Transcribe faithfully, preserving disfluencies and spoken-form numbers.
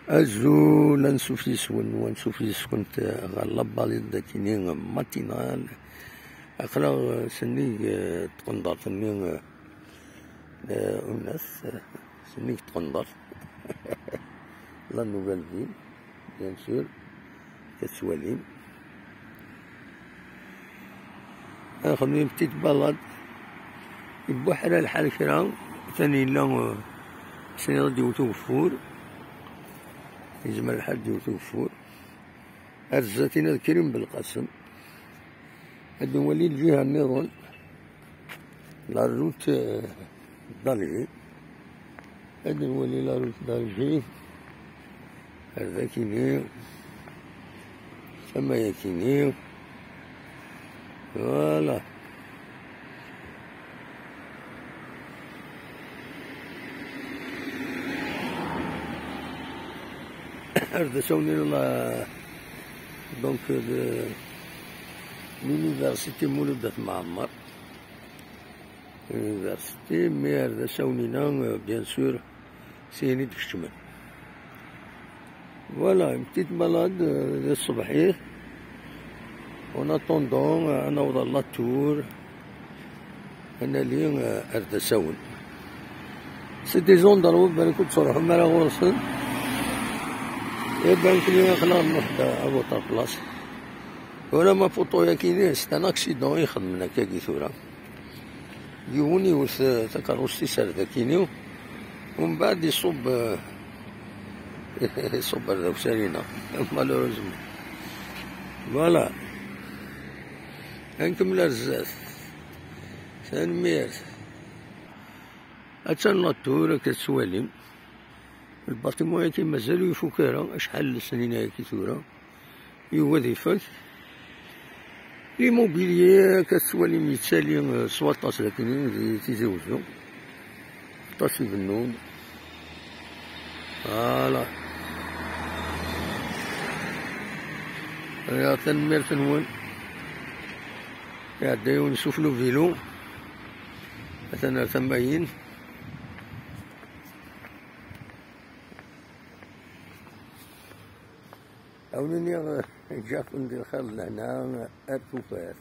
Azul, ansuf yes-wen, ansuf yes-kent ɣer la balade akini matinale. Aql-aɣ sennig, eh, tqendart-nni, eh, eh, Unas, eh, sennig tqendart. La Nouvelle Ville, bien sûr, tettwalim. Ad nexdem une petite balade. Ibuḥra lḥal kra, atan yella, eh, sniɣ ad d-iwet ugeffur. Yezmer lḥal ad d-iwet ugeffur. Ar zdat-in ad Krim Belqasem. Ad nwali lǧiha nniḍen. La route, eh, d'Alger. Ad nwali la route d'Alger. Ar dakini. Tama yakini. Voilà. Ar d asawen-inu la, donc, de l'université Mulud At Mɛemmer. Université, mais ar d asawen-inu, euh, bien sûr, syin i d-kecmen. Voilà, une petite balade, euh, de ṣṣbeḥ. En attendant, euh, ad naweḍ ɣer la tour, ad nali, euh, ar d asawen. C'est des endroits, ben, écoute, ur ttruḥum ara ɣur-sen. Et ben, aql-aɣ nruḥ à votre place. Voilà ma photo-yagi, c'est un accident i xedmen akkagi tura. Yiwen iwet, eh, takeṛṛust-is ar dakini, umbeɛd iṣubb, eh, iṣubb ar dawsa-nni, malheureusement. Voilà. Ad nkemmel ar zdat. Tanemmirt. Attan la tour, akka tettwalim. Lbatimu-yagi mazal ur ifuk ara, acḥal n lesnin-agi tura. Yugi ad ifak. L'immobilier, akka tettwalim, yettali, eh, s waṭas dakken di Tizi Wezzu. Aṭas ibennun. Voilà. Ya, tanemmirt-nwen. Iɛedda yiwen suflu vilu. Atan ar tama-yin. Awen-iniɣ, ǧǧaɣ-ken di lxir d lehna ar tufat.